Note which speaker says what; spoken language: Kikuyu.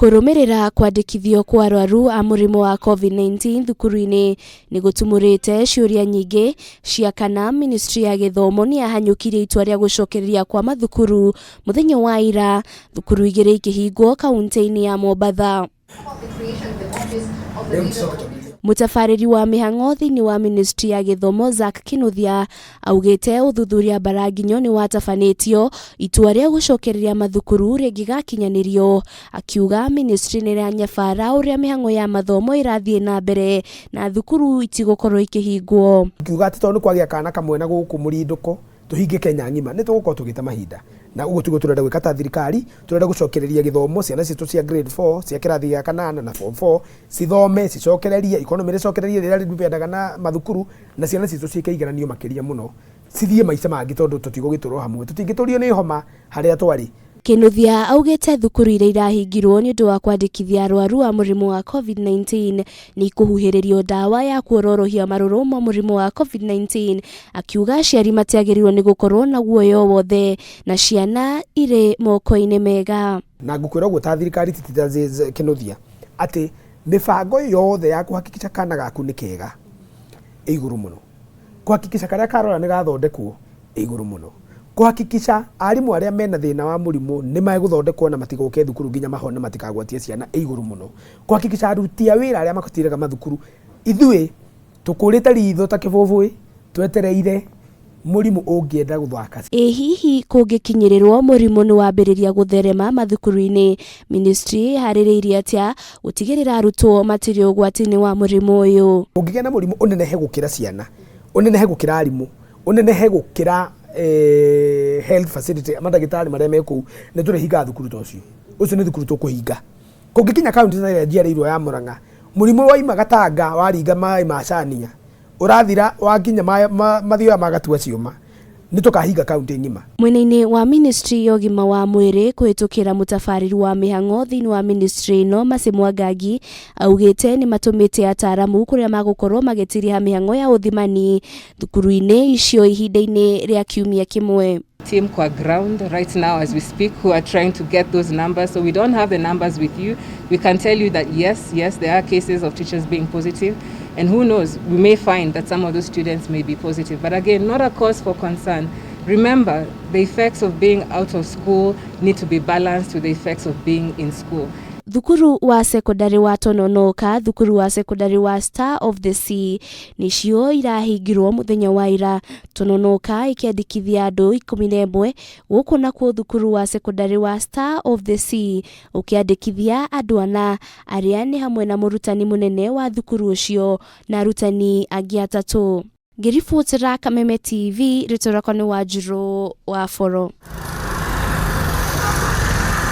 Speaker 1: Kũrũmĩrĩra kwandĩkithio kwa arwaru a mũrimũ wa Covid-19 thukuru-inĩ nĩ gũtumũrĩte ciũria nyingĩ cia kana ministry ya gĩthomo nĩ yahanyũkirie itua rĩa gũcokereria kwa mathukuru mũthenya wa ira, thukuru igĩrĩ ikĩhingwo kaunti-inĩ ya Mombatha. Mũtabarĩri wa mĩhang'o thĩinĩ wa ministry ya gĩthomo Zack Kinuthia augĩte ũthuthuria mbaranginyo nĩ watabanĩtio itua rĩa gũcokereria mathukuru rĩngĩgakinyanĩrio, akiuga ministry nĩ ĩranyabara ũrĩa mĩhang'o ya mathomo ĩrathiĩ na mbere na thukuru itigũkorwo ikĩhingwo.
Speaker 2: Ngiuga atĩ tondũ nĩ kwagĩa kana kamwe na gũkũ mũrindũko tũhinge Kenya ng'ima, nĩ tũgũkorwo tũgĩte mahinda. Na ũguo tiguo tũrenda gwĩka ta thirikari, tũrenda gũcokereria gĩthomo, ciana citũ cia grade 4, cia kĩrathi gĩa kanana na form 4, cithome, cicokererie, economy rĩcokererie rĩrĩa rĩdependaga na mathukuru, na ciana citũ ciĩke igeranio makĩria mũno, cithiĩ maica mangĩ tondũ tũtigũgĩtũra o hamwe, tũtingĩtũrio nĩ homa harĩa twarĩ.
Speaker 1: Kinuthia augĩte thukuru iria irahingirwo nĩ ũndũ wa kwandĩkithia arwaru a mũrimũ wa Covid-19 nĩ ikũhuhĩrĩrio ndawa ya kuororohia marũrũ ma mũrimũ wa Covid-19, akiuga aciari matiagĩrĩirwo nĩ gũkorwo na guoya o wothe na ciana irĩ moko-inĩ mega.
Speaker 2: Na ngũkwĩra ũguo ta thirikari ti ta Kinuthia atĩ mĩbango yothe ya kũhakikisha kana gaku nĩ kega ĩ igũrũ mũno, kũhakikisha karĩa karwara nĩ gathondekwo ĩ igũrũ mũno, kũhakikisha arimũ arĩa mena thĩna wa mũrimũ nĩ megũthondekwo na matigoke thukuru nginya mahone matikagwatie ciana ĩ igũrũ mũno, kũhakikisha aruti a wĩra arĩa matiraga mathukuru, ithuĩ tũkũrĩte ritho ta kĩbũbũĩ twetereire mũrimũ ũngĩenda gũthaka.
Speaker 1: Ĩ hihi kũngĩkinyĩrĩrwo mũrimũ nĩ wambĩrĩria gũtherema mathukuru-inĩ, ministry ĩharĩrĩirie atĩa gũtigĩrĩra arutwo matirĩ ũgwati-inĩ wa mũrimũ ũyũ?
Speaker 2: Ũngĩgĩa na mũrimũ ũnenehe gũkĩra ciana, ũnenehe gũkĩra arimũ, ũnenehe gũkĩra health facility, mandagĩtarĩ marĩa me kũu, nĩ tũrĩhingaga thukuru ta ũcio. Ũcio nĩ thukuru tũkũhinga. Kũngĩkinya kaunti ta ĩrĩa njiarĩirwo ya Murang'a, mũrimũ waima Gatanga waringa maĩ ma Chania, ũrathira wakinya mathioya ma Gatua ciũma, nĩ tũkahinga kaunti ng'ima.
Speaker 1: Mwena-inĩ wa ministry ya ũgima wa mwĩrĩ kũhĩtũkĩra mũtabarĩri wa mĩhang'o thĩinĩ wa ministry ĩno Mercy Mwangangi augĩte nĩ matũmĩte ataramu kũrĩa magũkorwo magĩtiriha mĩhang'o ya ũthimani thukuru-inĩ icio ihinda-inĩ rĩa kiumia kĩmwe.
Speaker 3: Team kwa ground right now as we speak who are trying to get those numbers. So we don't have the numbers with you. We can tell you that yes, there are cases of teachers being positive. And who knows, we may find that some of those students may be positive. But again, not a cause for concern. Remember, the effects of being out of school need to be balanced with the effects of being in school.
Speaker 1: Thukuru wa sekondari wa Tononoka, thukuru wa sekondari wa Star of the Sea nĩcio irahingirwo mũthenya wa ira, Tononoka ĩkĩandĩkithia andũ 11, gũkũ nakuo thukuru wa sekondari wa Star of the Sea ũkĩandĩkithia andũ 4 arĩa nĩ hamwe na mũrutani mũnene wa thukuru ũcio na arutani angĩ 3. Ngĩribotera Kameme TV, rĩtwa rĩakwa nĩ Wanjirũ wa Boro.